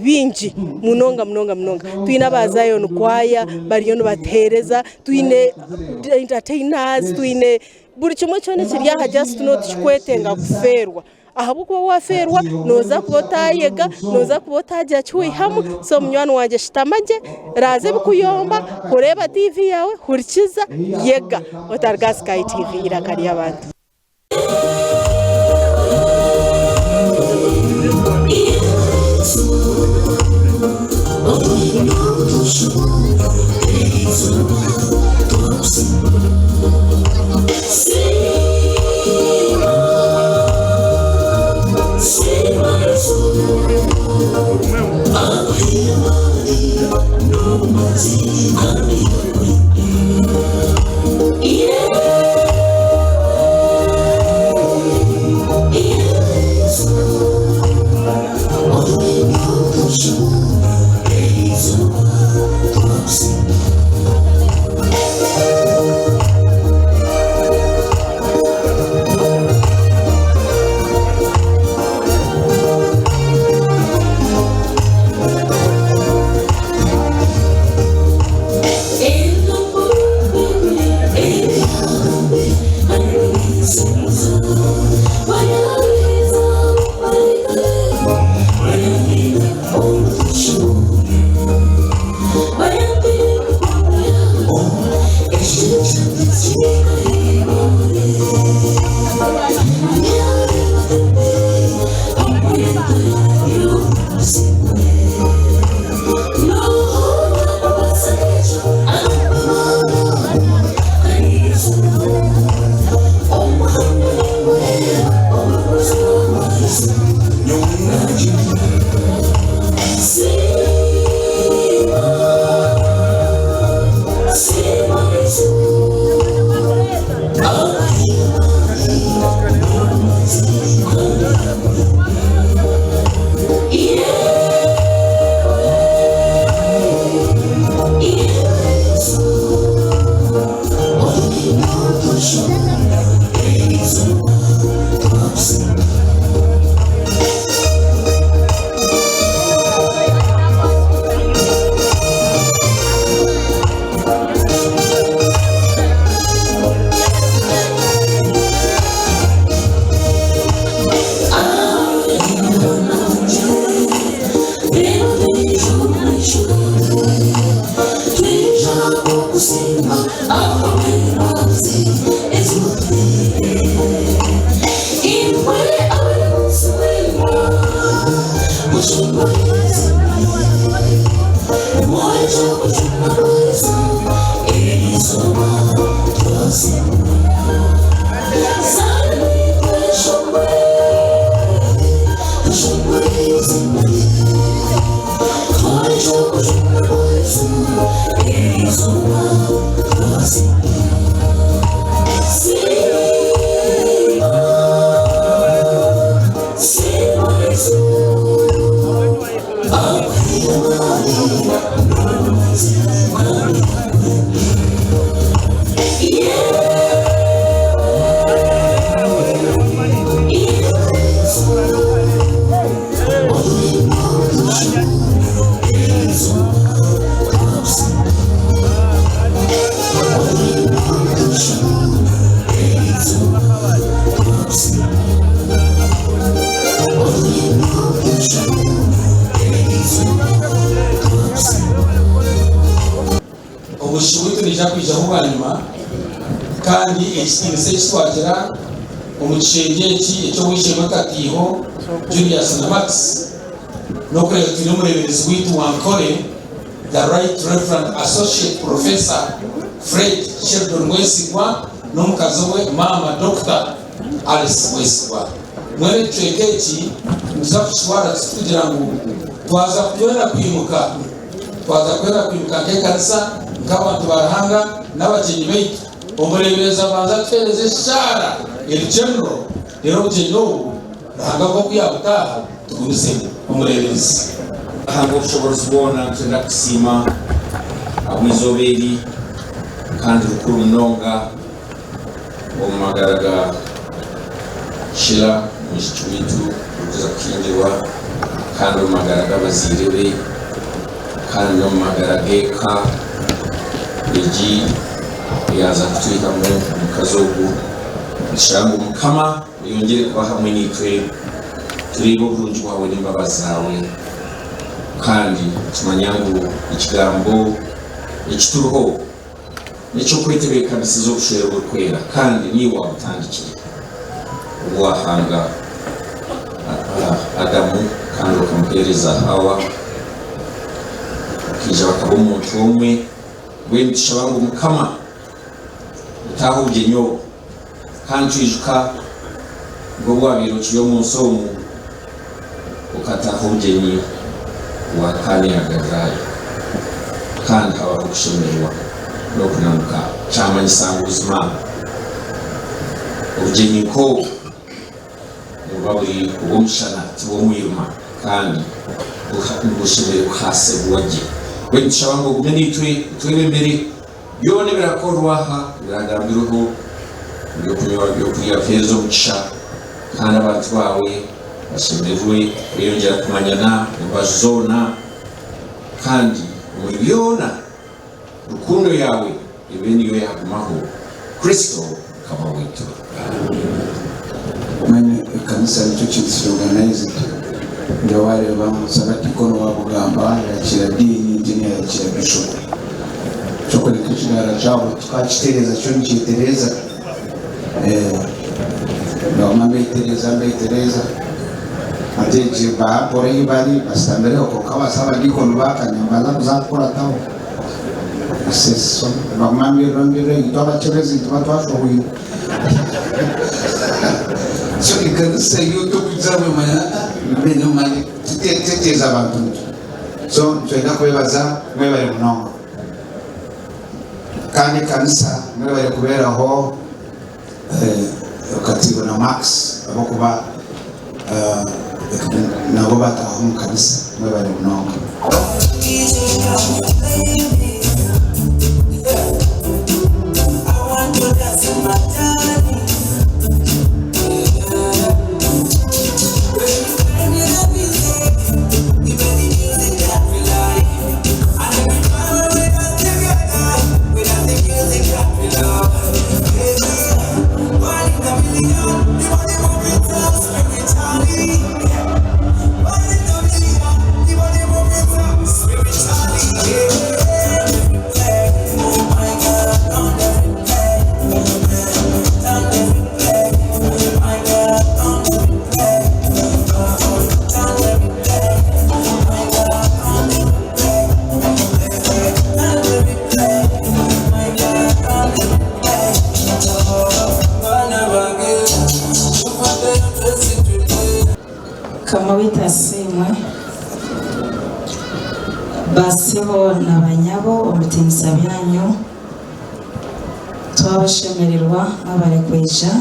bingi munonga munonga munonga. Twine aba Zion Choir bariyo nibatuheereza, twine entertainers, twine buri kimwe kyona ekiri aha just no tikikwetenga kufeerwa. Ahabw'okuba waafeerwa nooza kuba otaayega, nooza kuba otaagira ki waihamu, so munywani wangye shutama gye, raaza ebikuyomba, reeba tiivi yaawe, hurikiza, yega, otaruga aha Sky TV eiraka ry'abantu. Omwishiki waitu naija kwijaho bwanyima kandi ekitiinisa eki twagira omu kishengye eki eky'ow'eishe-emwe Katiiho Julius na Max n'okureeba twine omureeberezi waitu wa Nkore The Right Reverend Associate Professor Fred Sheldon Mwesigwa n'omukazi we Maama Dokita Alice Mwesigwa. Mbwenu ekicweka eki nituza kukitwara tuti kugira ngu twaza kutwenda kwimuka, twaza kwenda kwimuka nk'ekanisa, nk'abantu ba Ruhanga n'abagyenyi baitu, omureeberezi abanze atuheereze eshaara eri general, reero obugyenyi obu Ruhanga nk'oku yaabutaaha tugumizemu. Omureeberezi. Ruhanga ow'obushoboorozi bwona, nitwenda kukusiima ahabw'eizooba eri kandi rikuru munonga omu magara ga Sheila, omwishiki waitu orikuza kuhingirwa. Kandi omu magara g'abazaire be kandi n'omu magara g'eka egi eyaaza kutwihamu omukazi ogu. Nitushaba ngu Mukama oyongyere kuba hamwe naitwe tureebe oburungi bwawe n'embabazi zaawe kandi nitumanya ngu ekigambo eki turiho n'eky'okwetebeekanisiza obushwere oburikwera kandi niiwe waabutandikire obu waahanga Adamu kandi okamuheereza Haawa bakaija bakaba omuntu omwe. Mbwenu nitushaba ngu Mukama otaahe obugyenyi obu kandi twijuka ngu obu waabaire okiri omu nsi omu okataaha obugyenyi bwa Kaana ya Galilaayo kandi habaho okushemererwa n'okunanuka kyamanyisa ngu buzima obugyenyi nk'obu nibuba buri obw'omushana ti bw'omwirima kandi nibushemereire kuhaasibwa gye. Mbwenu nitushaba ngu ogume naitwe otwebembere. Byona ebirakorwa aha ebiragambirweho, eby'okunywa, eby'okurya, biheereze omugisha, kandi abantu baawe bashemererwe kweyongyera kumanyana embaju zoona, kandi omuri byona rukundo yaawe ebe niyo yaagumaho, Kristo Mukama waitu. Mbwenu ekanisa nikyo kintu kiri organized. Ngira wareeba abadiikoni wabugamba yakira diini diini yayakira bishop. Ekyokureka ekigara kyabo tukakitereeza kyo nikyetereeza. Nibaguma nibetereeza nibetereeza. Hati egi bampora ei bari bashutamireho kwonka baasa abadiikoni bakanya nibaza kuza kukurataho. Nibaguma nibairira nibairira itwe abakyebezi nituba twashohwire. So ekanisa yo tokugira ngu manya manya tuteteeza abantu mutwe. So nitwenda kubebaza mwebare munonga. Kandi ekanisa mwebare kubeeraho Katiibo na Max ahabw'okuba nabo bataaha omu kanisa. Mwebare munonga. Mukama waitu asiimwe. Basebo na banyabo omu bitiinisa byanyu, twabashemererwa mwebare kwija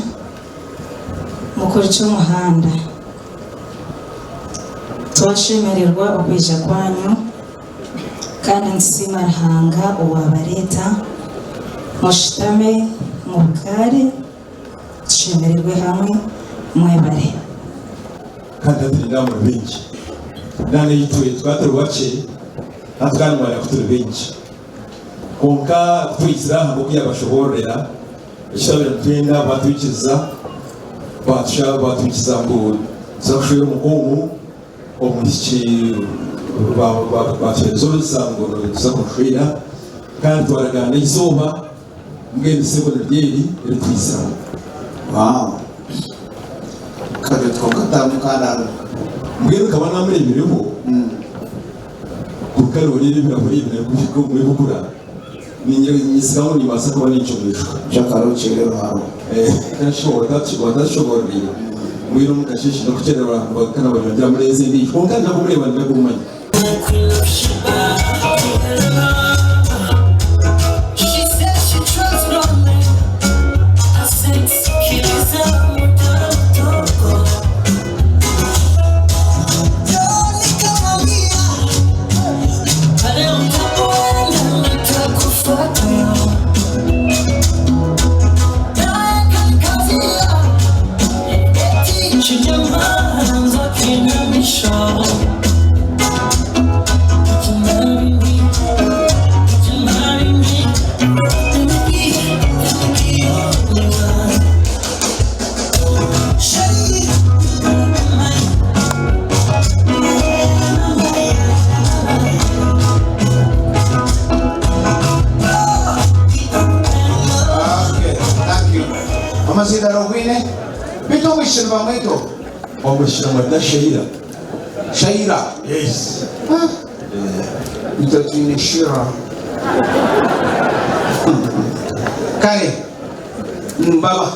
mukurikye omuhanda. Twashemererwa okwija kwanyu. Kandi nitusiima Ruhanga owaabareeta, mushutame mubukaare, tushemererwe hamwe, mwebare. Kandi hati nindeeba muri baingi. Naitwe tukaba turi bakye, hati kandi mwareeba ku turi baingi. Kwonka ku twizire aha nk'oku yaabashoboororera, eki twabaire nitwenda baatwikiriza, baatushaba baatwikiriza ngu tuza kushwera omukungu. Omwishiki baatuheereza orusa ngu nituza kumushwera kandi twaragaana eizooba mbwenu sebo niryo eri eri twiziraho. Wow. Kare twakatamu kandi hariho. Mbwenu nkaba naamureebireho kwonka nooreeba ebirahuri ebi nabibugura niinyesiga ngu nimbaasa kuba ninkimwijuka. Kyakare okyererwe hariho. Watashoboororeire mbwenu omu kasheeshe n'okukyererwa bakaba nibanyongyera murenzi endiijo kwonka ninakumureba ninakumumanya. Omuzindaro ogwine? Beitu omwishiki nibamweta oha? Omwishiki nibamweta Sheila. Sheila? Yes. Ah, itwe twine Shira. Kare, baba.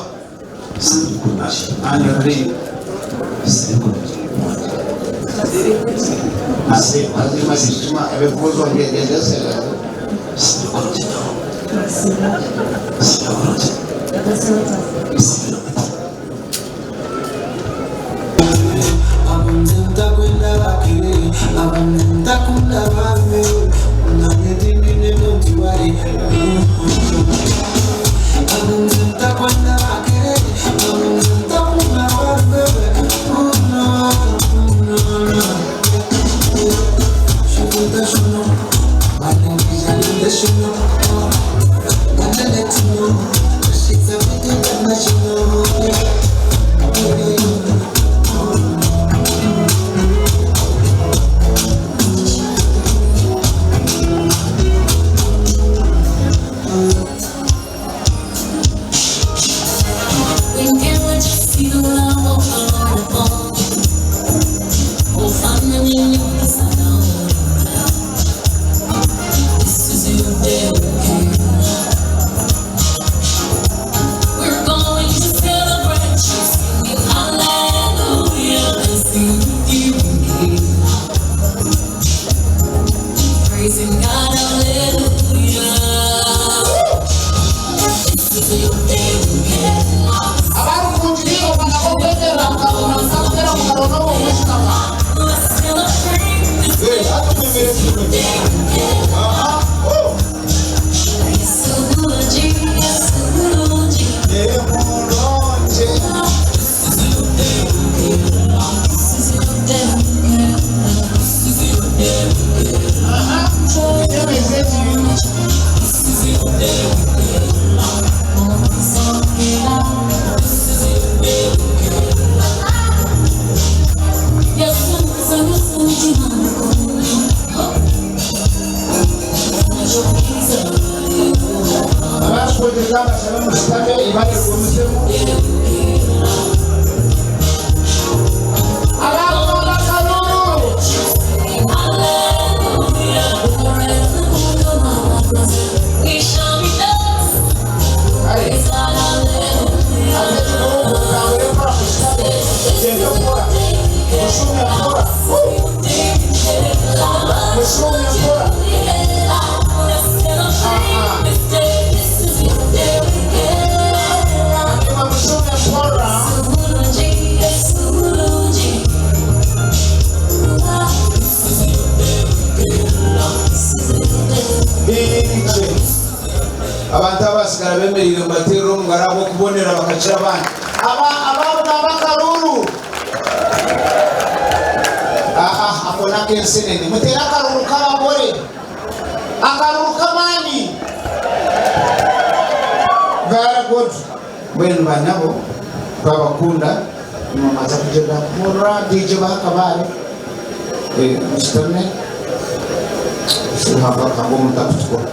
Abantu abasigara bemereire nibateerera omu ngaro ahabw'okubonera bakakira abandi. Aba ababugamba akaruuru. Aha ako n'akensenene. Muteere akaruuru k'abagore. Akaruuru k'amaani. Very good. Mbwenu banyabo twabakunda nimumbaasa kugyenda kuhurira DJ baha akabaare. Mushutame. Ruhanga akanga omuntu akutukora.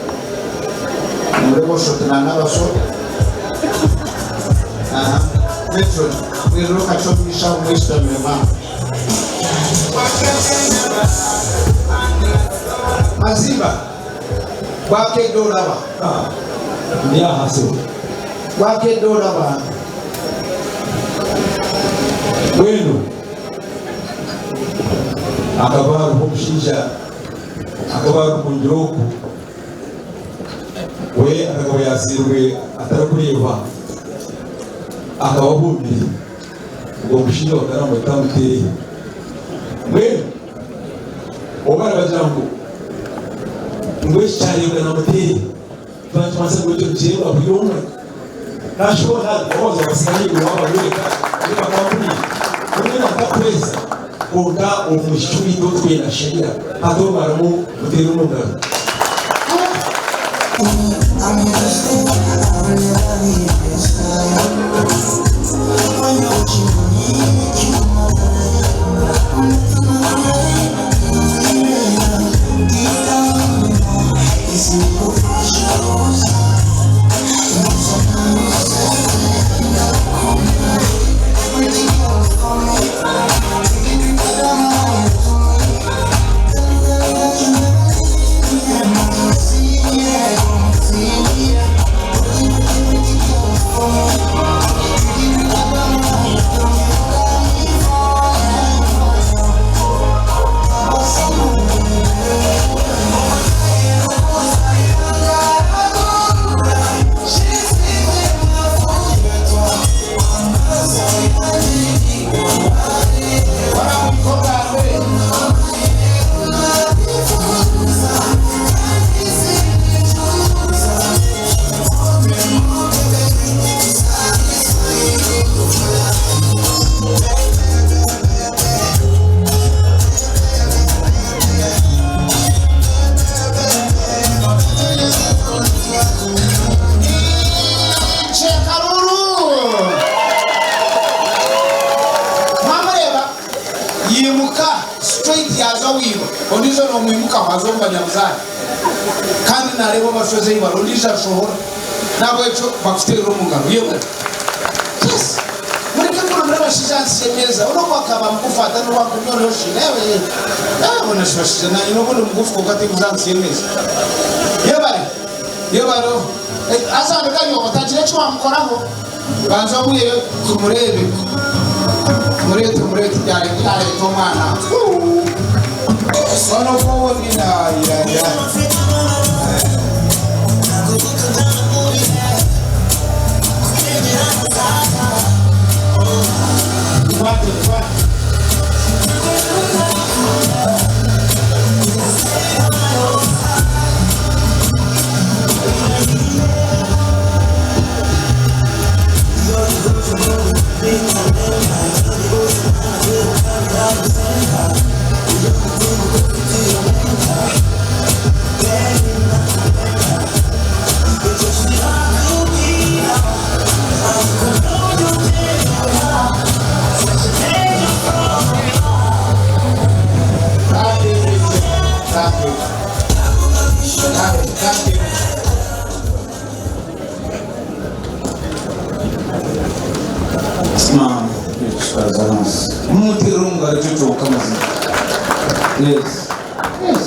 Nimureeba oshusha oti nanabaso. Aha. Matron, mwirire okakye omu maisho aho mweshutamire maama. Mazimba, bwakedde olaba. Ndi aha sebo. Bwakedde olaba. Mbwenu hakaba hariho omushaija akaba ari oku we akaba yazairwe atarikureeba akaba ahumire ogwo mushaija bakaba nibamweta Muteehi. Mbwenu obu barabagira ngu ngu eki kyareebwa na Muteehi Twakimanyisa ngu ekyo nikireebwa buri omwe. Naashoboora waaba waasiga ahaiguru waaba yoreka reeba kampuni omwe naatakuhweza kwonka ogu mwishiki owaitu ou turikwenda Sheila hati obu barimu muteere omu ngaro. Noomwimukaho aza omu banyabuzaare kandi naareeba obashweza ei bari, ondiijo ashohora. N'ahabw'ekyo bakuteerera omu ngaro. Yebare. Yes. Mureke kurabira abashaija ahansi y'emeeza. Onu ogu akaba mugufu ata n'obu ankumi oriho shi. Eeh, bona shi bashaija. Naanye n'obu ndi mugufu kwonka tinkuza ahansi y'emeeza. Yebare. Yebare. Haza Abigayo otagira eki waamukoraho. Banza omwiheyo tumureebe. Mureete mureete yareeta omwana. Ono ogu owundi ya ya. Mukwate mukwate. Thank you. Thank you. Mumuteerere omu ngaro ekyo kyonka mazima. Yes. Yes.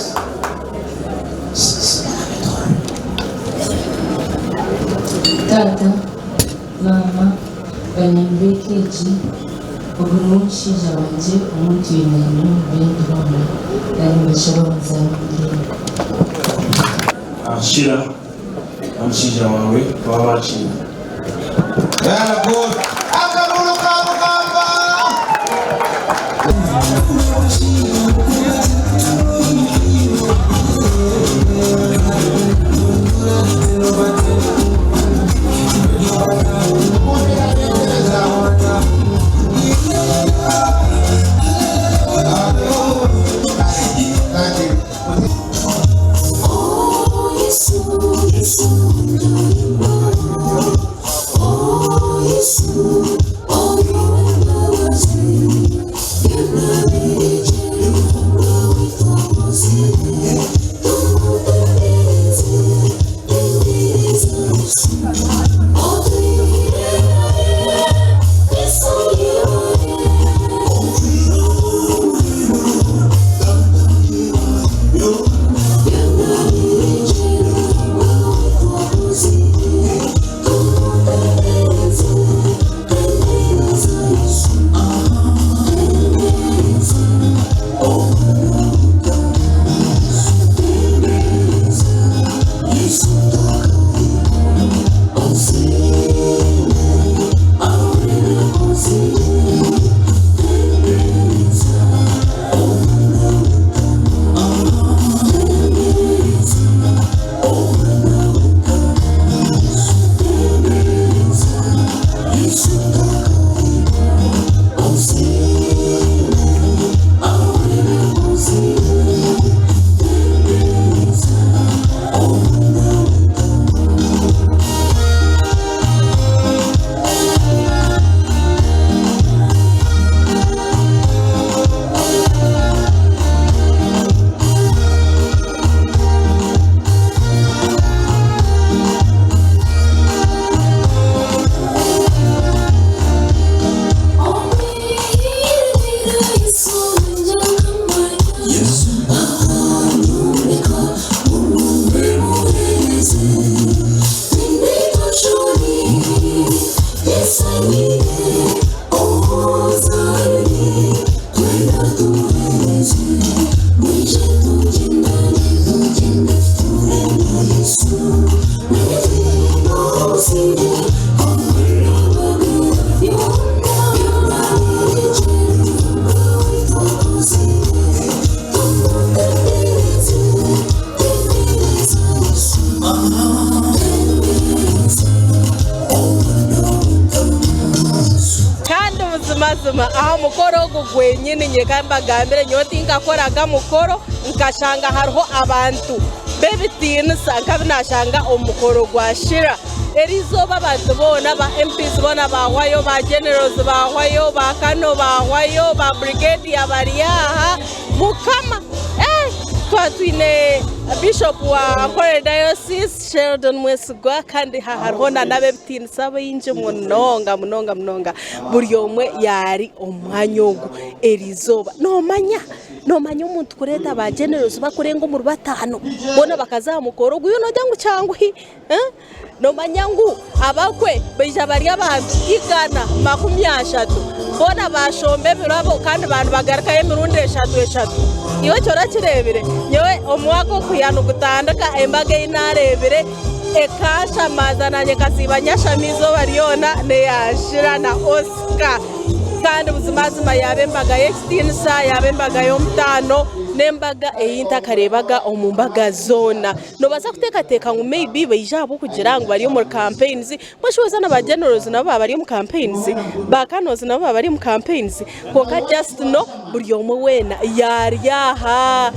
Taata, maama, banywani b'eka egi, ogu niwe mushaija wangye ou ntwire nainwe omu bindi byona, kandi nimbashaba muzaare omuri. Shira na mushaija waawe baabakiira. Very good. Akaruru ka Bugamba! Thank you. Kandi buzimazima aha mukoro ogu gwenyini nyowe ka mbagambire nyowe tinkakoraga mukoro nkashanga hariho abantu b'ebitiinisa nkabi nashanga omu mukoro gwa Shira. Eriizooba abantu boona ba MPs boona baahwayo, ba Generals baahwayo, ba Kano baahwayo, ba Brigadier bari aha, Mukama! Eh! Twaba twine Bishop wa Ankole Diocese Sheldon Mwesigwa kandi ha hariho na n'ab'ebitiinisa baingi munonga munonga munonga buri omwe yaari omu mwanya ogu eriizooba. Noomanya noomanya omuntu kureeta ba generals bakurenga omuri bataano boona bakaza aha mukoro ogu iwe noogira ngu kyanguhi? Noomanya ngu abakwe baija bari abantu 130, boona baashomba ebirabo kandi baanibagarukayo emirundi eshatu eshatu. Iwe ekyo orakireebire? Nyowe omwaka okuhika nigutandika embaga ei naareebire ekanshamaaza naanye nkasiiba nyashami eizooba ryona n'eya Shila na Oscar. Kandi buzimazima yaaba embaga y'ekitiinisa, yaaba embaga y'omutaano, n'embaga ei ntakareebaga omu mbaga zoona. Noobaasa kuteekateeka ngu maybe baija ahabw'okugira ngu bari omuri campaigns, mbwenu shi weeza na ba generals nabo baaba bari omu campaigns, ba colonels nabo baaba bari omu campaigns, kwonka just know buri omwe weena yaari aha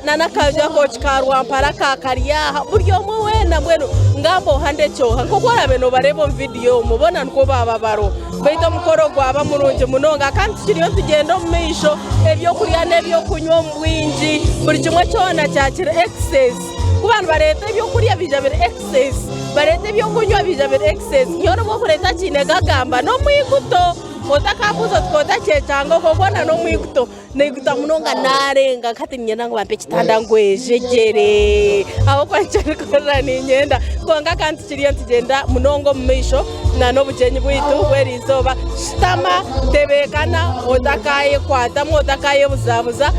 n'akaju akooki ka rwampara ka kari aha, buri omwe weena mbwenu ngamba oha ndekye oha, nk'oku oraabe noobareeba omu vidiyo omwo boona nikwo baaba bariho. Beitu omukoro gwaba murungi munonga kandi tukiriyo nitugyenda omu maisho, ebyokurya n'ebyokunywa omu bwingi, buri kimwe kyona kyakira excess. Ku abantu bareeta ebyokurya biija biri excess, bareeta ebyokunywa biija biri excess. Nyowe n'obu orikureeta kiine gagamba n'omwiguto, otakambuuza oti k'otakyekyanga okwo kwona n'omwiguto. Naiguta munonga narenga nka hati niinyenda ngu bampe ekitanda ngwejegyere ahabw'okuba nikyo ndikurira niinyenda. Kwonka kandi tukiriyo nitugyenda munonga omu maisho n'obugyenyi bwaitu bw'eriizooba. Shutama, tebeekana, otakayekwatamu, otakayebuzabuza,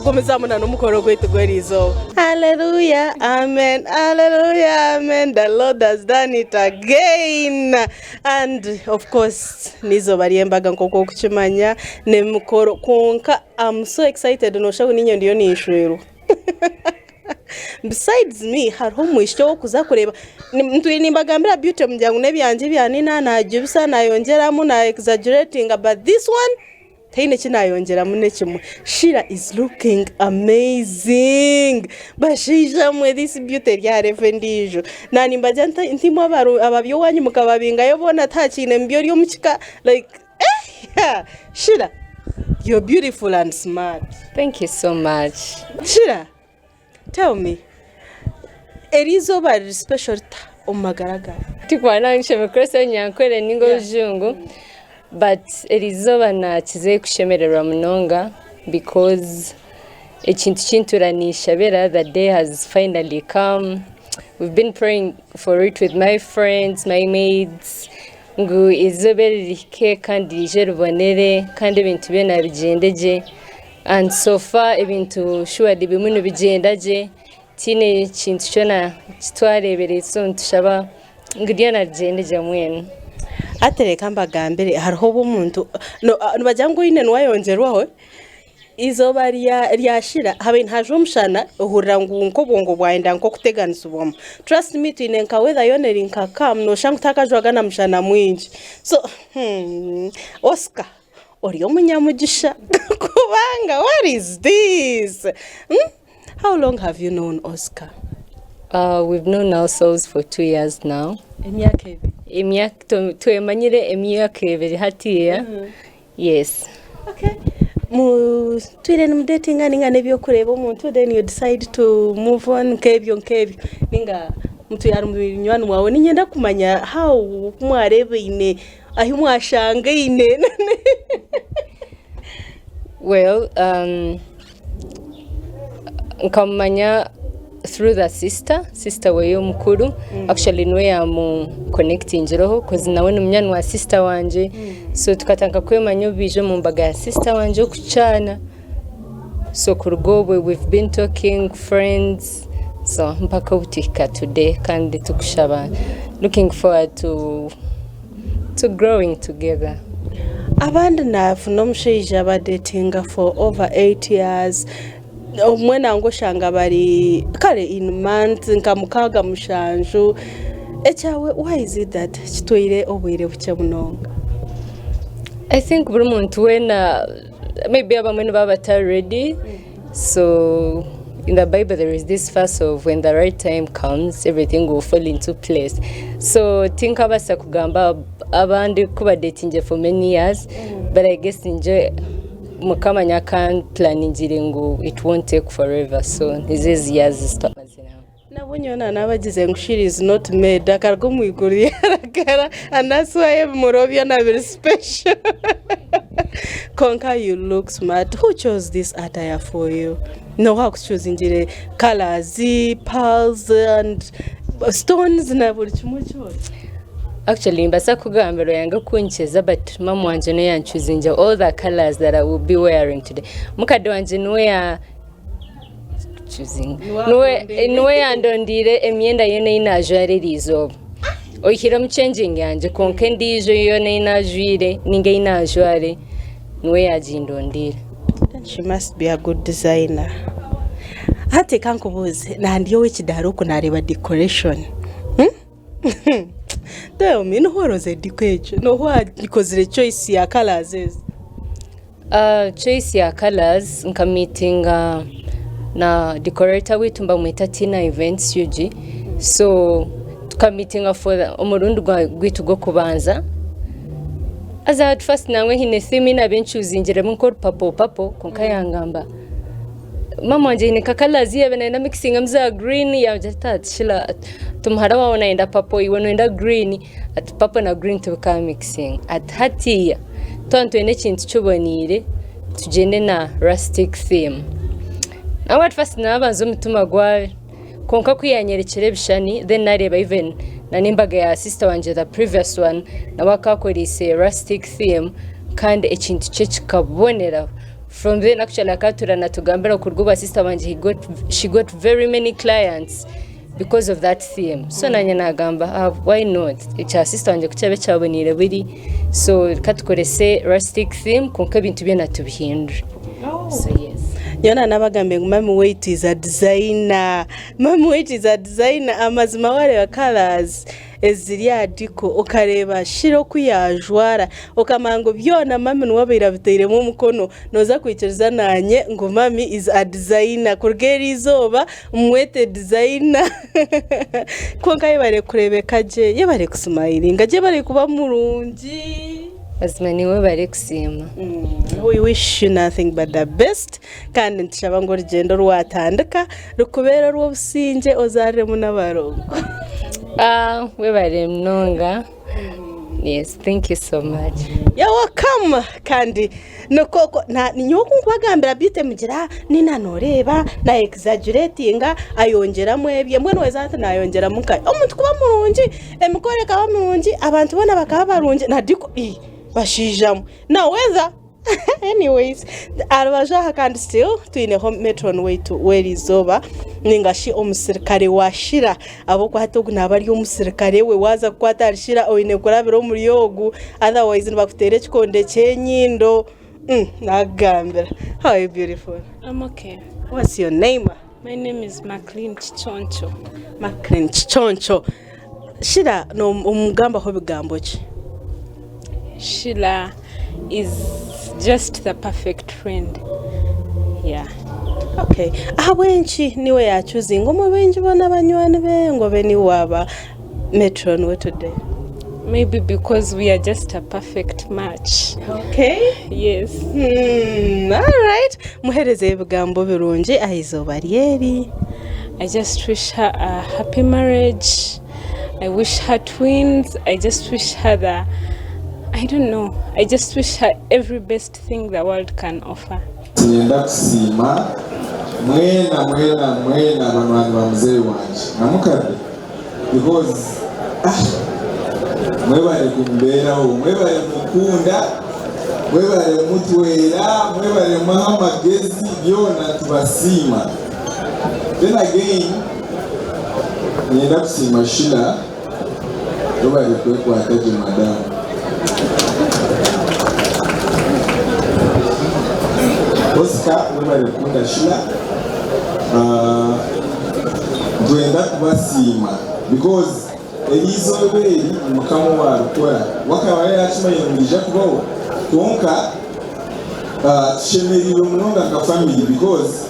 gumizamu n'omukoro gwaitu gw'eriizooba. Hallelujah, amen, hallelujah, amen, the Lord has done it again. And of course n'eizooba ry'embaga nk'oku orikukimanya n'emikoro kwonka am so excited nooshusha ngu niinye ndiyo ninshwerwa. Besides me hariho omwishiki ow'okuza kureeba ntwire nimbagambira beauty mugira ngu n'ebyangye ebya nina naagibisa naayongyeramu na exaggeratinga but this one Tihaine eki naayongyeramu n'ekimwe. Sheila is looking amazing. Bashaija mwe this beauty eri aha level endiijo. Na nimbagira nti nti imwe ababi owaanyu mukababingayo boona tihakiine mubi ori omu kika like eh Sheila you're beautiful and smart. Thank you so much. Sheila Tell me, eri izooba riri special rita omu magara gaawe? Tikuba nanshemereire orunyankore ninga orujungu but erizooba nakize kushemererwa munonga because ekintu kintura ninshabira the day has finally come we've been praying for it with my friends, my mates ngu eizooba eri rihike kandi riije ribonere kandi ebintu byona bigyende gye. And so far ebintu surely birimu nibigyenda gye tihaine kintu kyona kitwareebire so nitushaba ngu ryona rigyende gye mbwenu. Hati reka mbagambire hariho obu omuntu nibagira ngu oine niwe ayongyerwaho, eizooba ryashira habaire nihajwa omushana ohurira ngu nk'obwongo bwayenda nk'okuteganisibwamu. Trust me twine nka weather yoona eri nka calm nooshusha ngu tihakajwaga na mushana mwingi. So Oscar Ori omunyamugisha kubanga what is this? Hmm? How long have you known Oscar? We've known ourselves for 2 years now. Emyaka ebiri. Emyaka twemanyire emyaka ebiri hatiya. Yes. Okay. Mutwire nimudetinga ninga n'ebyokureeba omuntu then you decide to move on nk'ebyo nk'ebyo ninga mutwire ari munywani waawe niinyenda kumanya how oku mwareebaine ahu mwashangaine. Well, nkamumanya through the sister, sister weye omukuru actually niwe yamuconnectingireho coz nawe ni munywani wa sister wangye so tukatandika kwemanya obu baija omu mbaga ya sister wangye okukyana so kuruga obwe we've been talking friends so mpaka obu tuhika today kandi tukushaba looking forward to growing together. Abandi nafuna omushaija badetinga for over 8 years obumwe nangwa oshanga bari kare in months nka mukaaga mushanju ekyawe why is it that kitwaire obwire bukye munonga? I think buri muntu weena maybe abamwe nibaba batari ready so in the Bible there is this verse of when the right time comes everything will fall into place so tinkabaasa kugamba abandi ku badetingire for many years but I guess nje. Mukama nyakanpulaningire ngu it won't take forever so nizo ezi years ezitwamazire hamwe. Nabwo nyowe nanabagize ngu Sheila is not made akaruga omu iguru yaragara and that's why ebimuri byona biri special kwonka you look smart who chose this attire for you noha akuchuzingire colours, pearls and stones na buri kimwe kyona. Actually nimbaasa kukugambira oyange kunkyeza but mama wangye niwe yanchuzingire all the colours that I will be wearing today. Mukade wangye niwe ya niwe yandondeire emyenda yoona ei naajwara eri izooba. Oihiremu changing yangye kwonka endiijo yoona ei naajwaire nainga ei naajware niwe yaagindondeire. She must be a good designer. Hati ka nkubuuze, nandi ow'ekidaara oku naareeba decoration. Tell me, n'oha oroze deco egyo? N'oha okozire choice ya colours ezi? Choice ya colours nka meetinga na decorator waitu nibamweta Tina Events Ug so tuka meetinga for omurundi gwaitu gw'okubanza haza at first nangwa haine theme ei naabaire ncuuzingiremu nk'oru papo papo kwonka yangamba Maama wangye aine nka colours ei yaabaire nayenda mikisingamu za green yangira ati ati Sheila ati muhara waawe nayenda purple iwe noyenda green ati purple na green tibikamikisinga ati hatiiya twaba nitwenda ekintu kiboniire tugyende na rustic theme. Nangwa at first naabanza omutima gwa kwonka ku yanyorekire ebishushani then nareeba even na n'embaga ya sister wangye the previous one nawe akaba akoreise rustic theme kandi ekintu kye kikabonera. From then actually akatura natugambira kuruga obu sister wangye he got, she got very many clients because of that theme so nanye nagamba ah, why not ekya sister wangye kukyabe kyaboniire buri so katukorese rustic theme kwonka ebintu byona tubihindure so yes. Nyowe nabagambire ngu mummy waitu is a designer, mummy waitu is a designer amazima wareeba colours eziri aha diko okareeba Shira oku yaajwara okamanya ngu byona mami niwe abaire abitairemu omukono, nooza kwikiriza naanye ngu mami is a designer kuruga eri izooba mwete designer kwonka yebare kureebeka gye, yebare kusimayiringa gye, yebare kuba murungi. Mazima niiwe webare kusiima. We wish you nothing but the best kandi nitushaba ngu orugyendo oru watandika rukubeere orw'obusingye ozaariremu n'abarongo. Ah, webare munonga. Yes, thank you so much. You're welcome kandi nikwo ko- na- nyowe oku nkubagambira beitu mugira nina noreeba na exaggeratinga ayongyeramu ebye mbwenu weza hati nayongyeramu nkahi omuntu kuba murungi emikoro ekaba mirungi abantu boona bakaba barungi na diko ii bashaija mwe na weza Anyways, aha rubaju aha kandi still twineho matron waitu w'eriizooba ninga shi omusirikare wa Shira ahabw'okuba hati ogu naaba ari omusirikare we waaza kukwata ahari Shira oine kurabira omuri ogu otherwise nibakuteera ekikonde ky'enyindo Naakugambira. How are you beautiful? I'm okay. What's your name? My name is Maclean Kiconco. Maclean Kiconco. Shira nomugambaho bigambo ki? Shila is just the perfect friend. Yeah. Okay. Ahabw'enki niwe yachuzinga omu baingi boona banywani be ngu obe niiwe waaba matron we today? Maybe because we are just a perfect match. Okay. Yes. Alright. Muherezeyo ebigambo birungi aha izooba ryeri. I just wish her a happy marriage. I wish her twins. I just wish her the I don't know. I just wish her every best thing the world can offer. Niinyenda kusiima mwena mwena mwena banywani ba muzeeyi wangye na mukade because ah mwebare kumubeeraho, mwebare kumukunda, mwebare kumutwera, mwebare kumuha amagezi byona nitubasiima. Then again niinyenda kusiima Sheila webare kwekwata gye madamu. Oscar webare kukunda Sheila. Ah, Nitwenda kubasiima because eri izooba eri ni Mukama owaarikora. We akaba yaakimanyire ngu niriija kubaho kwonka tushemereirwe munonga nka family because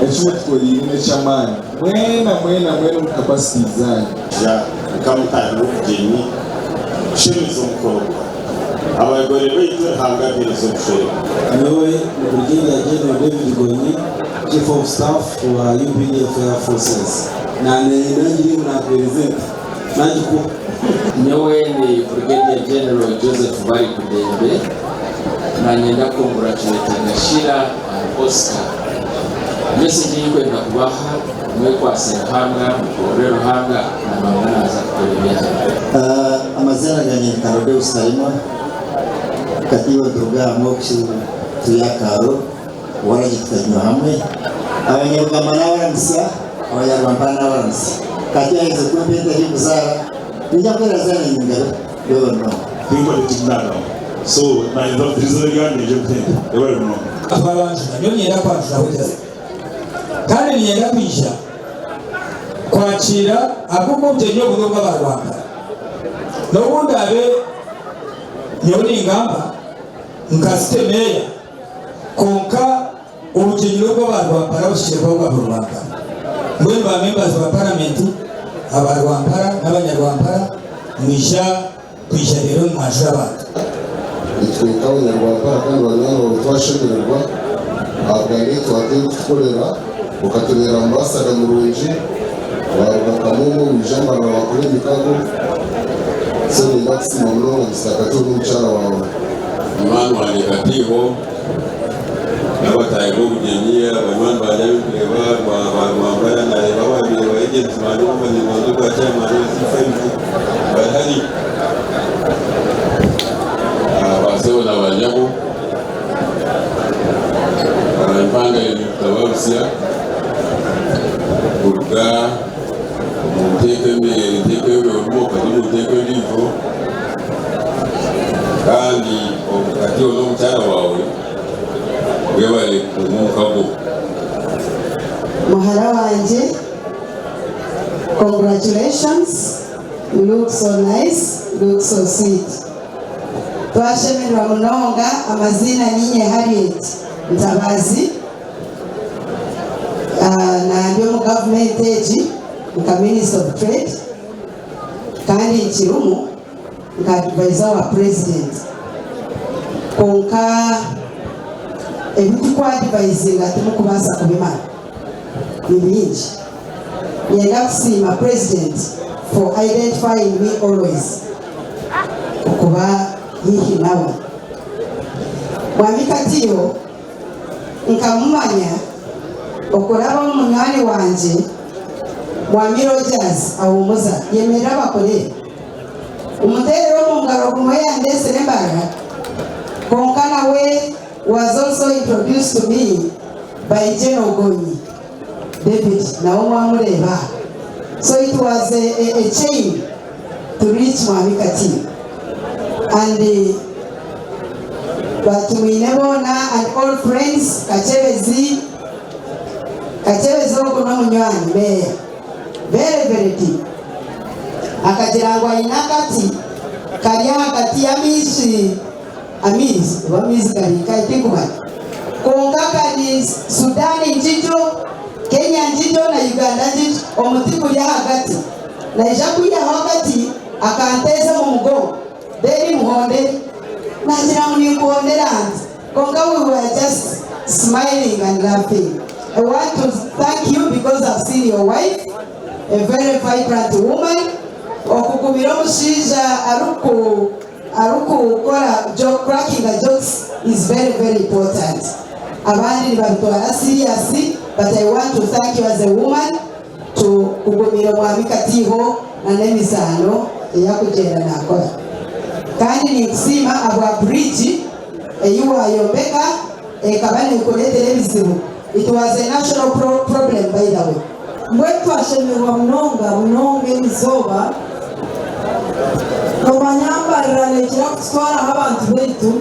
eki mutukoreire n'eky'amaani. Mwena mwena mwena omu capacity zaanyu. Nka mutaahi w'obugyenyi kushemeza omukoro gwawe. Abagore baitu Ruhanga abahereze obushwere. Nyowe ni Brigadier General David Gonyi, Chief of Staff wa UPDF Air Forces. Naneyenda ngire ngu nakuhereza ente, nagikuha. Nyowe ni Brigadier General Joseph Balikuddembe, nanyenda kukonguracuratinga Sheila and Oscar. Message eyinkwenda kubaha, mwekwase Ruhanga, mukorere Ruhanga na Ruhanga naza kukora ebyahano. Amazina gangye ni Karodeus Taremwa, Katiba nituruga hamwe turi aha kaaro, waragi tukaginywa hamwe. Abanyarugamba n'abaramutsya, Abanyarwampara n'abaramutsya. Kati aherize kumpa ente erikuzaara, ninja kuheereza zaana nyingaro yoba munonga. Tinkore tikinagamba so nayenda kutiriza eryangye nje kutenda ebare munonga. Twabanjura, nyowe niinyenda kwanjuraho just kandi niinyenda kwija kwakiira ahabw'okuba obugyenyi obu n'obw'abarwampara. N'obu ndaabe nyowe ningamba nka city mayor kwonka obugyenyi n'obw'abarwampara buhikire kuba obwa buri rwampara. Mbwenu ba members ba parliament aba Rwampara n'abanyarwampara mwija kwija reero nimwanjura abantu. Itwe nk'abanyarwampara kandi banywani baawe twashemererwa ahabwa network ei orikutukorera okatubeera ambassador murungi waruga Kamomo waija Mbarara wakora emikago so niinyenda kusiima munonga Mister Kato n'omukyara waawe. Munywani wangye Katiiho n'abataahi b'obugyenyi, abanywani bangye abu ndikureeba ba Rwampara, naareeba ababaire ba agents bangye obu mbanza obwa chairman wa C5 bari hariya. Baasebo na banyabo, empanga nitubarutsya kuruga omu nteeko enteeko ei orimu okaza omu nteeko endiijo kandi hati iwe n'omukyara waawe mwebare kutunga omukago. Muhara wangye, congratulations, you look so nice, you look so sweet. Twashemererwa munonga, amaziina ninye Harriet Ntabazi, na ndi omu gavumenti egi nka Minister of Trade kandi nkirimu nka advisor wa President. Kwonka ebi tukwadvisinga timukubaasa kubimara, ni bingi. Niinyenda kusiima President for identifying me always okuba haihi nawe. Mwami Katiyo nkamumanya okuraba omu munywani wangye Mwami Rogers Ahumuza, yemerera abakorere. Omuteerere omu ngaro gumwe yandeesire Mbarara, kwonka nawe was also introduced to me by General Gonyi David, nawe mwamureeba aha. So it was a, a, a chain to reach Mwami Katiyo. And batumwine boona and all friends, Kakyebezi, Kakyebezi ogu n'omunywani meeya, very very deep. Akagira ngu aine akati kari ahagati y'amaizi, amaizi oba amaizi gari nkahi tinkumanya, kwonka kari Sudan ngigyo, Kenya ngigyo na Uganda ngigyo, omuti guri ahagati. Naija kwihaho akati akanteeza omu mugongo then muhondere. Nagira ngu ninkuhondera nti, kwonka we were just smiling and laughing. I want to thank you because I've seen your wife, a very vibrant woman. Okugumira omushaija ariku arikukora joke, cracking jokes is very very important. Abandi nibabitwara serious, but I want to thank you as a woman to kugumira omwami Katiiho na n'emizaano eyakugyenda nakora. Kandi ninkusiima ahabwa bridge ei wayombeka ekaba nekureetera ebizibu. It was a national pro problem by the way. Mbwenu twashemererwa munonga munonga eri izooba. Nomanya Mbarara nekira kututwaraho abantu baitu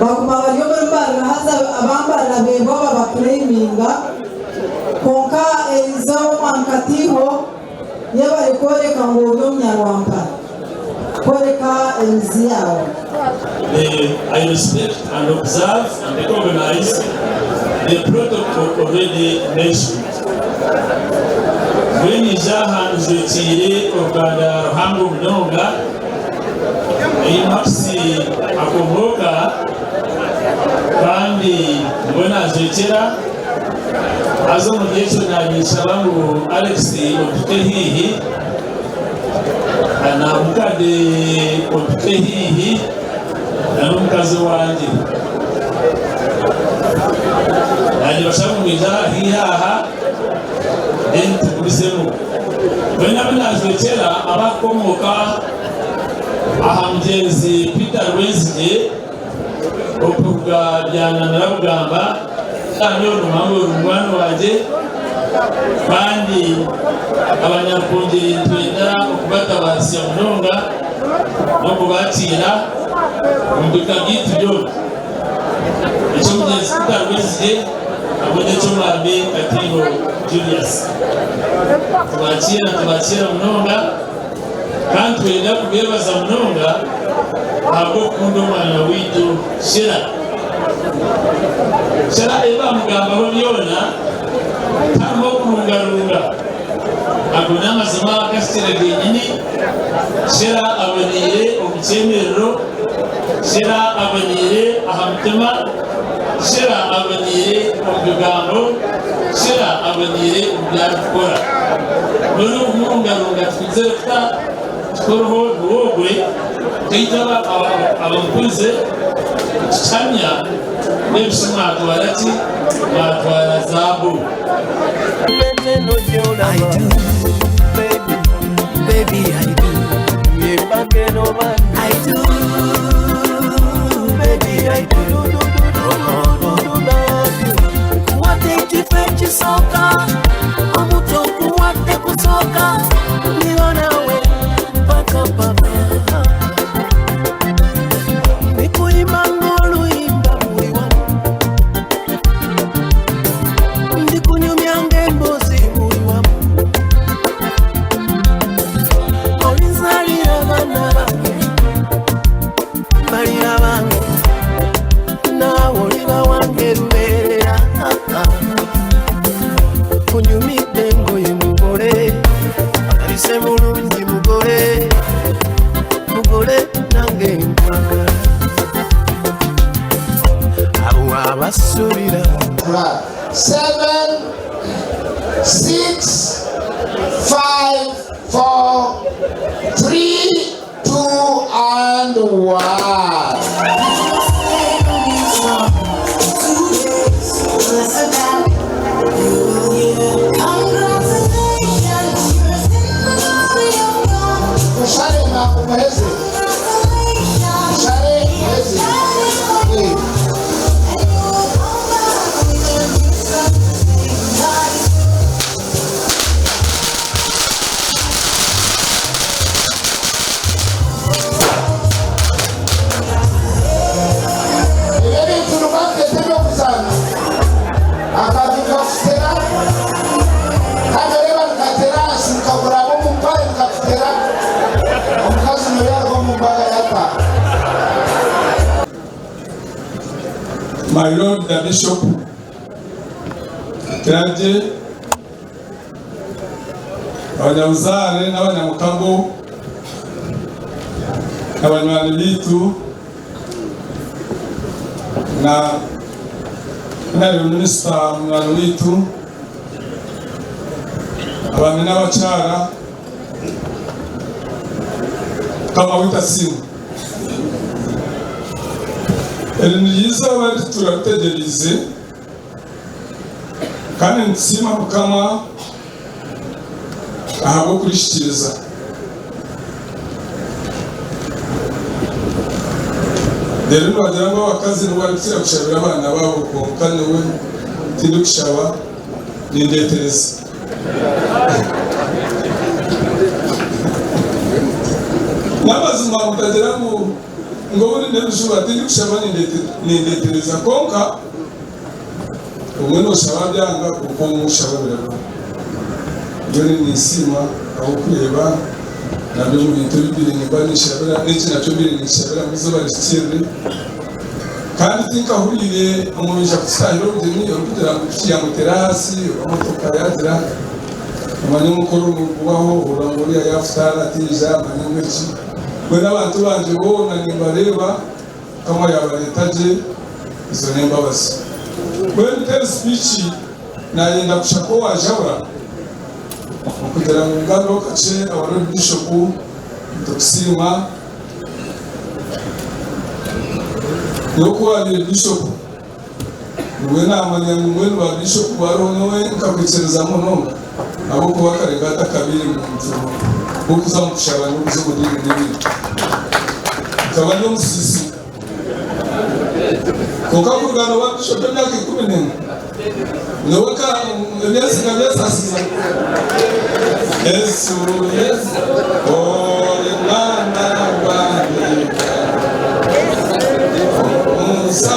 baguma bari omuri Mbarara haza aba Mbarara bebwa babaclaiminga kwonka eri izooba omwami Katiiho yebare kworeka ngu ori omunyarwampara kworeka emizi yaawe. I respect and observe and recognize the protocol already mentioned. Mbwenu ija aha njwekiire oruganda ruhango munonga. Ei Max akomooka kandi niwe naajwekyera. Haza omuri ekyo naanyinshaba ngu Alex ompike haihi na Mukade ompike haihi na n'omukazi owangye. Naanye bashaba ngu mwije haihi aha then tugumizemu. Mbwenu abu naajwekyera abakukomooka aha mugyenzi Peter Rwenzigye okuruga Byananura Bugamba, kandi onu hamwe ori munywani wangye kandi abanyarukungyeri nitwenda okubatabaasya munonga n'okubakiira omu bika byaitu byona. Eky'omugyenzi Peter Rwezigye hamwe n'eky'omwami Katiino Julius. Tubakiira tubakiira munonga kandi twenda kubeebaza munonga ahabw'okukunda omwana waitu Sheila. Sheila ebi bamugambaho byona tihariho okurungarunga. Ago n'amazima agahikire genyini. Sheila aboneire omu kyemerero. Sheila aboneire aha mutima. Sheila aboneire omu bigambo. Sheila aboneire omu bi arikukora. Mbwenu okumurungarunga tikwizire kuta kikoroho niwe ogwe. Beitu abamukurize nikikihamya mbwenu shi mwatwara ki? Mwatwara zaabu. I do, baby, baby, I do. I do, baby, I do, do, do, do, do, do, love you. Nkuwadde ekifo ekisooka, omuto nkuwadde kusooka, ndiba nawe paka paka. Ndikuyimba ng'oluyimba buli wamu, ndikunyumya ng'emboozi buli wamu. Olinzaalira abaana bange, balira bange, naawe oliba wange lubeerera. Kunyumidde engoye mugole, alabise bulungi mugole, mugole nange nkwagala. Abo abasuubira Seven, six, five, four, three, two, and one. Mushare na umuheze. Mushare umuheze. Eh. Ebyo ebintu nibafite eby'okuzaana akantu kakutera kandi oreeba nikatera ahansi nikakuraba omu mpare nikakutera omukazi noyo aruga omu mbaga yataaha. My Lord the Bishop, clergy, abanyabuzaare n'abanyamukago, abanywani baitu na nari minisita munywani waitu, abaami n'abakyara, Mukama waitu asiimwe. Eri niryo izooba eri turaritegyereize kandi nitusiima Mukama ahabw'okurihikiriza. Reero nibagira ngu abakazi nibo barikukira kushabira abaana baabo kwonka nyowe tindikushaba nindeetereza. N'amazima mutagira ngu ngu obundi n'ebishuba tindikushaba nindeetereza kwonka obumwe nooshaba byanga kwonka obumwe oshaba biraba. Mbwenu ninsiima ahabw'okureeba nabyo omu bintu ebi mbaire nimba ninshabira n'eki nakyo mbaire ninkishabira ngu eizooba rihikirire. Kandi tinkahuriire omuntu kututahira obugyenyi orikugira ngu piki yaamuteera ahaasi oba motoka yaagira. Omanye omukoro nigubaho ohurira ngu oriya yaafutaara tiija manya ngu eki. Mbwenu abantu bangye boona nimbareeba, Mukama yaabareeta gye, ezo n'embabazi. Mbwenu teri sipiiki naayenda kushaka owaajabura okugira ngu ngambeho kakye our Lord Bishop nitukusiima nyowe ku waabaire Bishop nibwe naamanya ngu mbwenu ba Bishop bariho nyowe nkakwikiriza munonga ahabw'okuba kare nkaba ntakabaire muntu w'okuza omu kushaba n'okuza omu diini n'ebindi nkaba ndi omusiisi. Kwonka kuruga nooba bishop emyaka 11, nyowe ka emyezi nka byesasiza. Yesu, Yesu, ori mwana wange, omusa.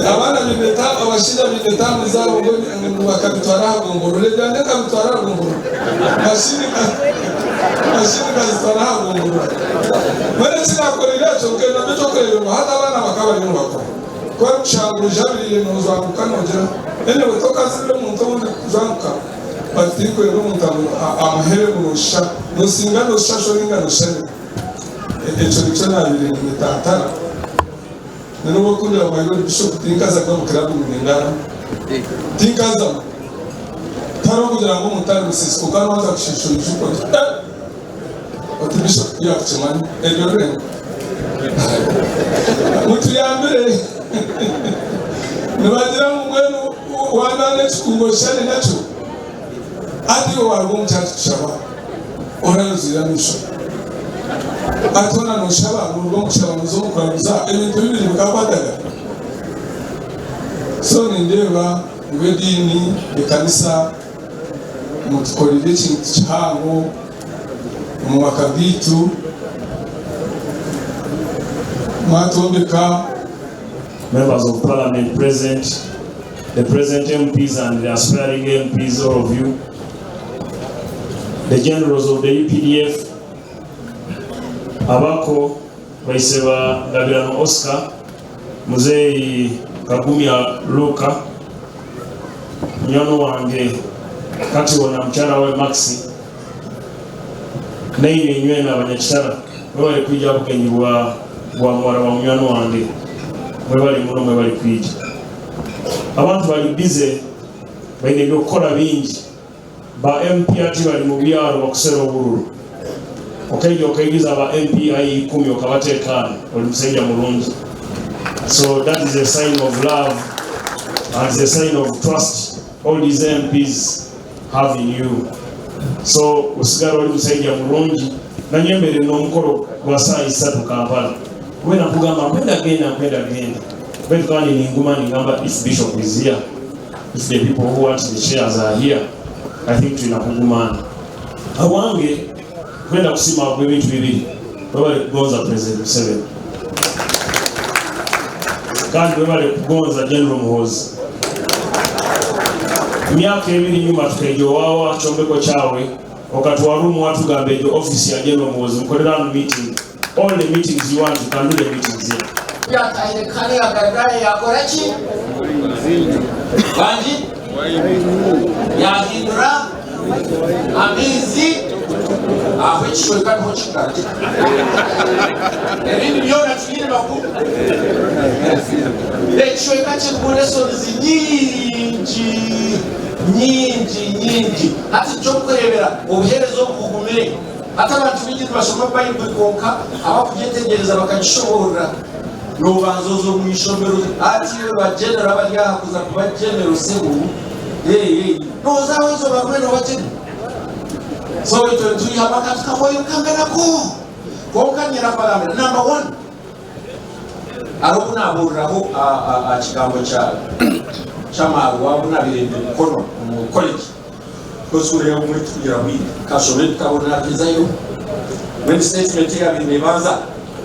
Abaana baine abashaija baine taamu zaabo mbwenu bakabitwara aha gomborora. Ebyangye nkabitwara aha gomborora. Mashini mashini nkazitwara aha gomborora. Mbwenu eki naakoreire ekyo nkenda mbe eky'okureeberwaho hati abaana bakaba bariyo nibakora. Ku orikushanga ojabiriire noojwanguka noogira anyway tokazibira omuntu obundi kujwanguka but tinkwenda omuntu amuhere ngu nooshisha noosinga nooshisha sho nainga nooshisha nyoko. Ekyo nikyo naabaire ninyetantara. Na n'obu orikundeba my lord bishop tinkazaga omu club ngu nindaramu. Tinkazamu. Tihariho kugira ngu omuntu ari musiisi kwonka nobanza kushiisha oijuka oti eh! Oti bishop tiyakukimanya eryo rurengo. Mutuyambire. Nibagira ngu mbwenu wanaana ekikungu oshushane nakyo. Hati iwe waruga omu church kushaba orayoziire amaisho. Hati hoona noshaba noruga omu kushaba noza omu kuraguza ebintu bibiri bikakwatagana? So nindeeba ngu ediini, ekanisa mutukorire ekintu kihango omu maka gaitu mwatwombeka. Members of Parliament present, the present MPs and the aspiring MPs, all of you, the generals of the UPDF, abako baise ba Ngabirano Oscar, Muzeeyi Kagumya Luka, munywani wange Katiho na mukyara we Maxi, nainywe inywena abanyakitara mwebale kwija aha bugenyi bwa bwa muwara wa munywani wange mwebale muno mwebale kwija. Abantu bari busy baine ebyokukora bingi ba MP ati bari mubyaro bakusera obururu okaija okaijuza ba MP ayi ikumi okabateeka hanu ori musaija murungi so that is a sign of love and is a sign of trust all these MPs have in you so osigara ori musaija murungi nanye mbere n'omukoro gwa saaha isatu Kampala wena nkugamba nkwenda genda nkwenda genda baitu kandi ninguma ningamba if bishop is here if the people who want the chairs are here I think twina kugumana awange kwenda kusima ebintu bibiri webale kugonza president Museveni kandi webale kugonza General Muhoozi emyaka ebiri nyuma tukaija owawe aha kyombeko kyawe okatwara omu watugamba egyo office ya General Muhoozi mukorere hanu meeting all the meetings you want you can do the meetings here. Yatahire Kana ya Galilaya yakora ki? Bangi yahindura amaizi aho ekicweka niho kigarukira. Ebindi byona tibiine makuru. Ekicweka kirimu lessons nyingi nyingi nyingi. Hati eky'okureebera obuheereza obu bugumire. Hati abantu baingi nibashoma Baibuli kwonka abakugyetegyereza bakagishoboorora noobanza oza omu ishomero hati iwe ba general abari aha kuza kuba general sebo hey, nooza aho eizooba rimwe nooba general. So itwe nitwihamu akantu kamwe kanganako kwonka nyine kubagambira number one hariho obu naabuuriraho aha kigambo ky'amaarwa obu naabaire ndi Mukono omu college. Kozi kureeba obumwe tikugira bwire. Nkashoma ebitabo naabihezayo. Mbwenu statement eyaabaire neebanza,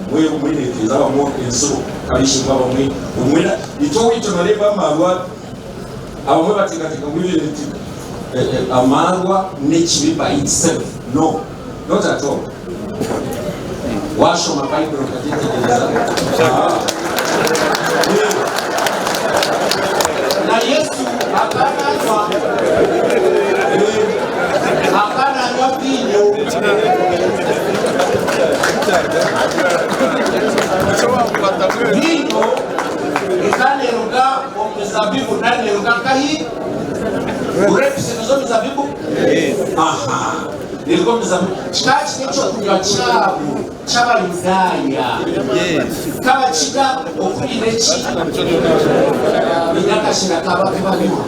obumwe obumwe neeteeza abamwe entsibo, ab'eishe-emwe abamwe obumwe na itwe owaitu nooreeba amaarwa abamwe bateekateeka ngu even nti amaarwa n'ekibi by itself. No, not at all. Waashoma Baibuli okagyetegyereza, na Yesu aka. Neeruga omu mizaabibu. Kikaba kiri eky'okunywa kyabo ky'Abayudaaya. Nk'Abakiga oku baine eki, baine akashera kaabo aku banywa.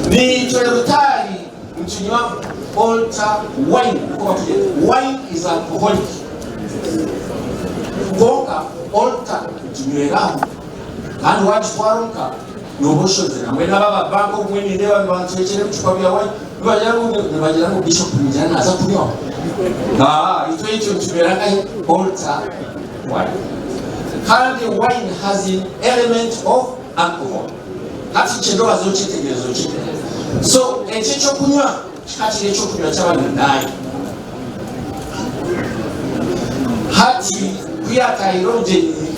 Naitwe butaari nitunywa altar wine, nikwo barikugyeta. Wine is alcoholic. Kwonka altar nitunyweraho. Kandi waagitwara omuka nooba oshozire. Mbwenu abo aba banka obumwe nindeeba nibancwekyera ebicupa bya wine nibagira ngu nibagira ngu bishop ningira naaza kunywaho. Haa itwe itwe nitunywera nkahi altar wine. Kandi wine has an element of alcohol. Hati kyenda obaze okyetegyereze okyetegyereze. So eki ekyokunywa kikaba kiri ekyokunywa ky'Abayudaaya. Hati ku yaatahire obugyenyi,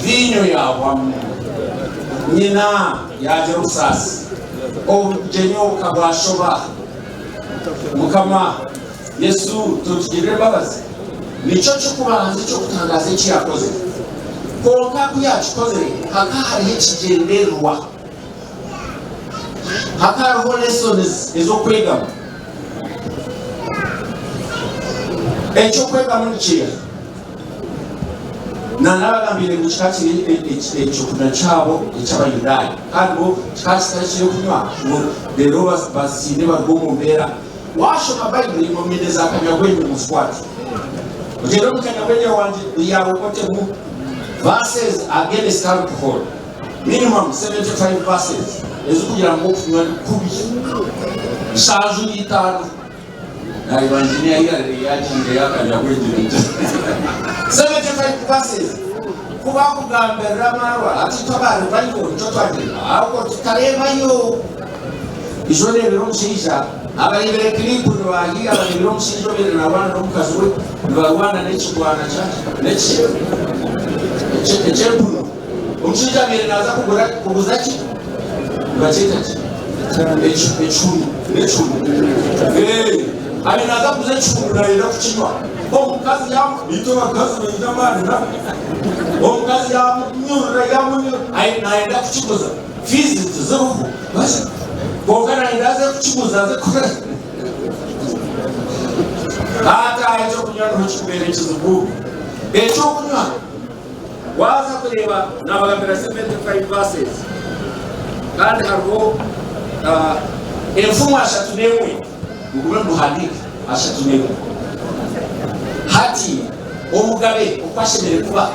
viinyo yaahwamu. Nyina yaagira obusaasi. Obugyenyi obu ka bwashoba! Mukama Yesu, totugirira embabazi? Nikyo ky'okubanza eky'okutangaaza eki yaakozire. Kwonka ku yaakikozire, hakaba hariho ekigyendererwa. Hakaba hariho lessons ez'okwegamu. Eky'okwegamu ni kiiha? Nanabagambiire ngu kikaba kiri eky'okunywa kyabo eky'Abayudaaya, kandi bo kikaba kitari ky'okunywa ngu reero basinde baruge omu mbeera. Waashoma Baibuli omine za kanyabwengye muzikwate. Ogyende omu kanyabwengye wangye yaawe otemu verses against alcohol, minimum 75 verses ezirikugira ngu okunywa ni kubi. 75. Naareeba engineer ahu yaabaire yaagiire yaakanya kwegyera egyo. 75 verses. Ku baakugambirira amaarwa, hati itwe aba revival nikyo twagira, ahobwo tutareebayo. Ijo oreebire omushaija, abareebire clip nibaahiiha bareebire omushaija obaire naarwana n'omukazi we, nibarwana n'ekigwana kya n'eki eky'empunu. Omushaija abaire naaza kugura kuguza ki? Nibakyeta ki? Ekihunu. N'ekihunu. Ee, abaire naaza kuguza ekihunu naayenda kukinywa. Omukazi yamu itwe abakazi baine amaani na. Omukazi yamunyurura yamunyurura naayenda kukiguza. Fiizi tiziriho. Kwonka naayenda aze kukiguza aze kukora. Hati aha ekyokunywa niho kikubeera ekizibu. Ekyokunywa Waaza kureeba naabagambira 75 verses kandi hariho enfumu ashatu n'emwe mugume muhandiike ashatu n'emwe. Hati omugabe oku ashemereire kuba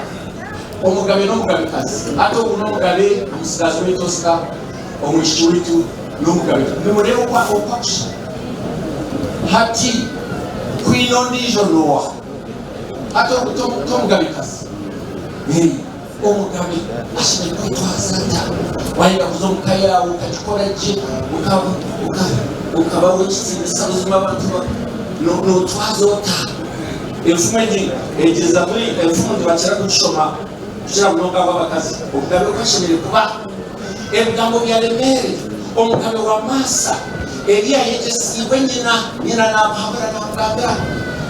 omugabe n'omugabekazi. Hati ogu n'omugabe omutsigazi waitu Oscar, omwishiki waitu n'omugabe. Nimureeba oku akushusha? Hati kwine ondiijo n'oha? Hati ogu t'omugabekazi. Omugabe ashemereire kwetwaza ata? Wayenda kuza omu ka yaawe okagikora gye, okaba ow'ekitiinisa buzima abantu nootwaza ota? Enfumu egi, egi Zaaburi, enfumu nibakira kugishoma kukira munonga abo abakazi. Omugabe oku ashemereire kuba. Ebigambo bya Lemeeri, omugabe wa Maasa, ebi yaayegyesiibwe nyina, nyina naamuhabura naamugambira,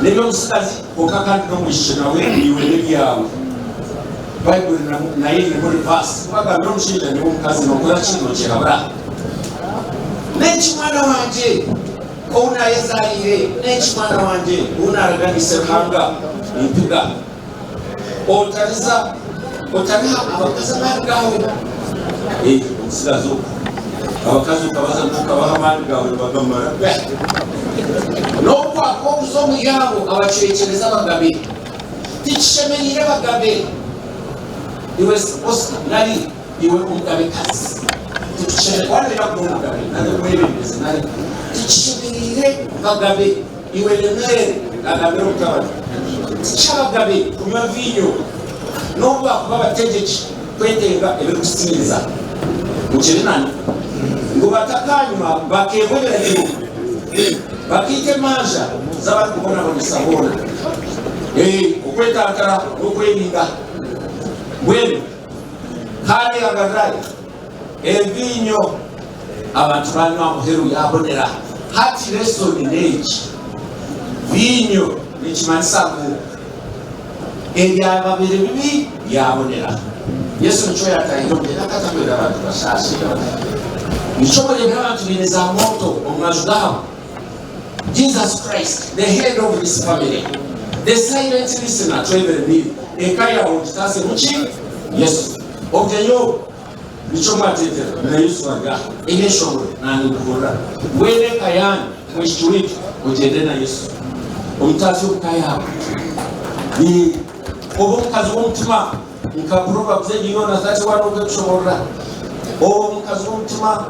n'eby'omutsigazi, kwonka kandi n'omwishiki nawe iwe n'ebyawe. Baibuli nayo einemu rivaasi. Ku bagambira omushaija naiwe omukazi nookora ki? Nookyehabura. N'enki mwana wangye ou naayezaariire? N'enki mwana wangye ou naaraganiise Ruhanga? Nimpiga. Otariza, otariha abakazi amaani gaawe. Eh, omutsigazi ogwo. Abakazi okabaza ngu okabaha amaani gaawe nibagamara. N'obu kwakuba okuza omuri abo abacwekyereza abagabe. Tikishemereire bagabe, iwe Oscar, nari iwe omugabekazi. Tikishemereire, waaba kuba omugabe nari omwebembezi nari tikishemereire bagabe. Iwe Lemueli, naagambira omutabani, ti ky'abagabe kunywa viinyo, n'obu baakuba abategyeki kwetenga ebirikusinza. Mukiri nani? Ngu batakaanywa bakeebwa ebiragiro, bakaita emanja z'abarikubonabonesa boona. Ee, okwetantara n'okwerinda. Mbwenu kandi agarurayo eviinyo abantu banywa aha muheru yaabonera. Hati lesson n'egi, viinyo nikimanyisa ngu ebyaba biri bibi byabonera. Yesu nikyo yatahire omu gyenda akatakwenda abantu bashaashe. Nikyo mureebera abantu baine za motto omu maju gaabo, Jesus Christ the head of this family, the silent listener to every need. Eka yaawe ogitaasemu ki? Yesu. Obugyenyi obu nikyo mwateetera na Yesu ari aha. Ebyeshongoro naanye mbihurira. Mbwenu eka yaanyu mwishiki waitu ogyende na Yesu. Omutaasye omu ka yaawe. Ni obe omukazi w'omutima. Nka Proverbs egi yoona 31 oku ekushoborora, omukazi w'omutima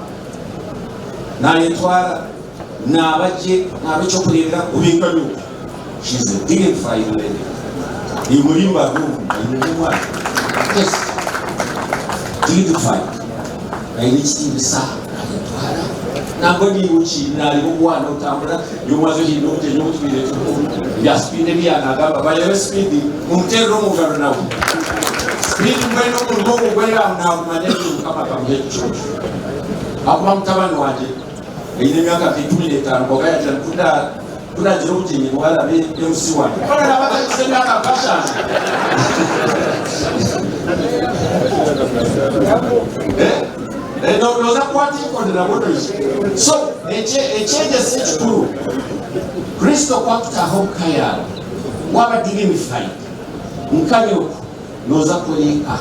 naayetwara, naaba gye, naaba eky'okureeberaho obe nka nyowe. She is a dignified lady. Nimurimba ari ogu, aine n'omwana. Yes. Dignified. Aine ekitiinisa, naayetwara. Nangwa niiwe okiine, naareeba omwana otambura, nyowe waza ohiine obugyenyi obu tubaire turimu, ebya sipiidi ebi yaanagamba, bareebe sipiidi, mumuteerere omu ngaro nawe. Sipiidi mbwenu omurimo ogwo gweye aho naagumanya gye Mukama akamuha ekiconco. Ahakuba mutabani wangye aine emyaka nka 15 kwonka yaagira ngu ku nda ku ndaagira obugyenyi niwe araabe MC wangye. Ku araabe atagize emyaka nkashanju. Eh? Noza kukwata enkoni nabwo noija. So ekyegyesa ekikuru, Kristo ku akutaaha omu ka yaawe, waaba dignified nka nyoko, noza kukora eka.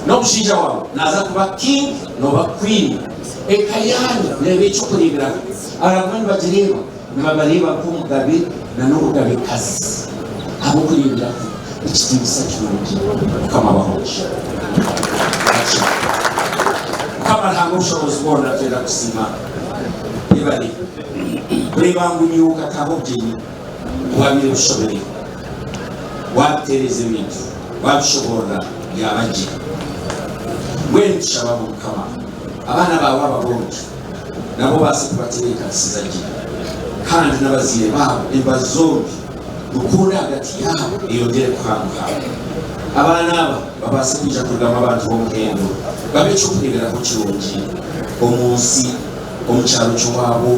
N'omushaija waawe naza kuba king noba queen. Eka yaanyu neeba eky'okureeberaho. Abamwe nibagireeba nibabareeba nk'omugabe na n'omugabekazi ab'okureeberaho ekitiinisa kirungi. Mukama abahe omugisha. Mukama Ruhanga obushoboorozi bwona twenda kukusiima yebare kureeba ngu nyowe okataaha obugyenyi obwabaire bushobire wabitereeza ebintu wabishoboorora byaba gye. Mbwenu nitushaba ngu Mukama abaana baawe aba bombi nabo obaase kubatebeekanisiza gye kandi n'abazaire baabo embaju zombi rukundo ahagati yaabo eyongyere kuhanguha. Abaana aba babaase kwija kurugamu abantu b'omuhendo, babe eky'okureeberaho kirungi omu nsi, omu kyaro ky'owaabo,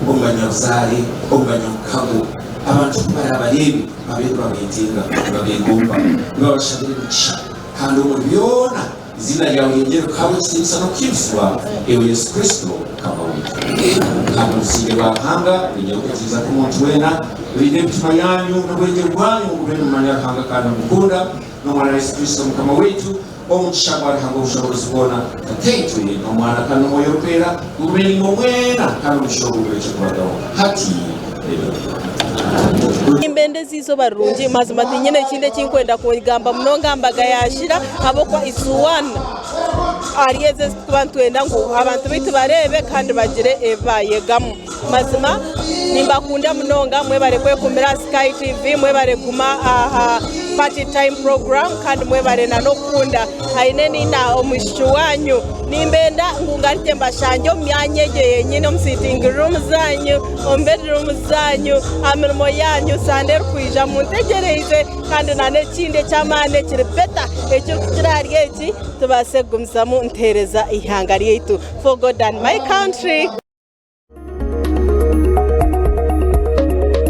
omu banyabuzaare, omu banyamukago. Abantu ku baraabareebe babe nibabeetenga, nibabeegomba, nibabashabira emigisha kandi omuri byona Eiziina ryawe ryongyere kuhaabwa ekitiinisa n'okuhimbisibwa, Iwe Yesu Kristo, Mukama waitu. Kandi obusinge bwa Ruhanga bwinyeho okwikiriza kw'omuntu weena, burinde emitima yaanyu n'obwengye bwanyu mugube nimumanya Ruhanga kandi nimukunda n'Omwana Yesu Kristo Mukama waitu. Omugisha gwa Ruhanga Ow'obushoboorozi bwona, Tataitwe, n'Omwana kandi n'Omwoyo Orikwera, gugume naimwe mwena, kandi omugisha ogu gurekye kubagaho hati n'ebiro byona. Nimbendeza eizooba rirungi mazima tinyine ekindi ekinkwenda kugamba munonga aha mbaga ya Shira ahabw'okuba it's one ahari ezo ezi turikuba nitwenda ngu abantu baitu bareebe kandi bagire ebi bayegamu. Mazima nimbakunda munonga mwebare kwekumira aha Sky TV, mwebare kuguma aha Party Time Program kandi mwebare na n'okukunda Aine Nina omwishiki wanyu. Nimbenda ngu ngarukye mbashangye omu myanya egyo yenyini omu sitting room zanyu. Omu bedroom zanyu, aha mirimo yanyu, Sande erikwija muntegyereize kandi na n'ekindi eky'amaani ekiri better ekirikukira ahari eki tubaase kugumizamu nituheereza eihanga ryaitu. For God and my country.